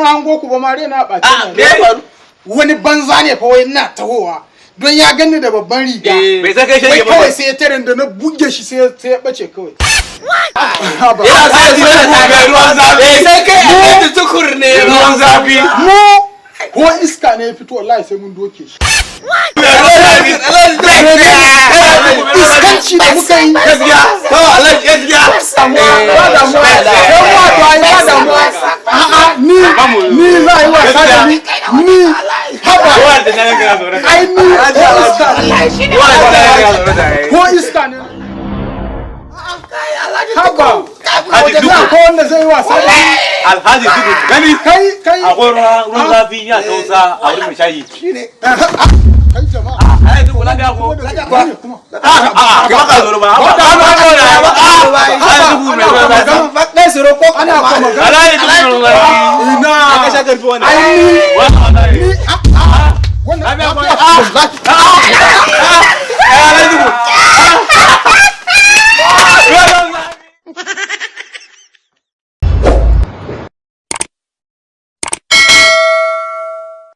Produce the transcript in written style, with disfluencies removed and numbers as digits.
hango ku ba ma raina ɓace Ah, ne. me ya faru? Wani banza ne fa wai ina tahowa. Don ya ganni da babban riga. Bai san kai Wai shege ba. kawai sai ya tare da na buge shi sai ya bace kawai. Haba. Yana sai ya Mai ruwan zafi. Bai san kai Alhaji Tukur ne ba. Ruwan zafi. Mu ko iska ne ya fito, wallahi sai mun doke shi. Alhaji Tukur. Iskanci da muka yi. Gaskiya. To Alhaji, gaskiya. Ba damuwa. Yan wato ai ba damuwa. A'a, ni za a yi wasa da ni. Ni haba. Kowa da na kana zaune da. Ai ni ko iska ne. Kowa da na kana zaune da. Ko iska ne. Haba. Alhaji Tukur. Ko wanda zai yi wasa da ni. Alhaji Tukur. Gani. Kai kai. Akwai ruwan zafi ya tausa a wurin mai shayi. Kai jama'a. Alhaji Tukur, lafiya ko? Ne kuma. A'a, ba ka zo ba. Ba ka zo ba. Alhaji Tukur mai ruwan zafi. Ɗan siro ko Ana kuma magana. Alhaji Tukur mai ruwan zafi. Ina. Ka sha karfi wannan. Ai ni. Wallahi. Ni wannan Lafiya ko? lafiya.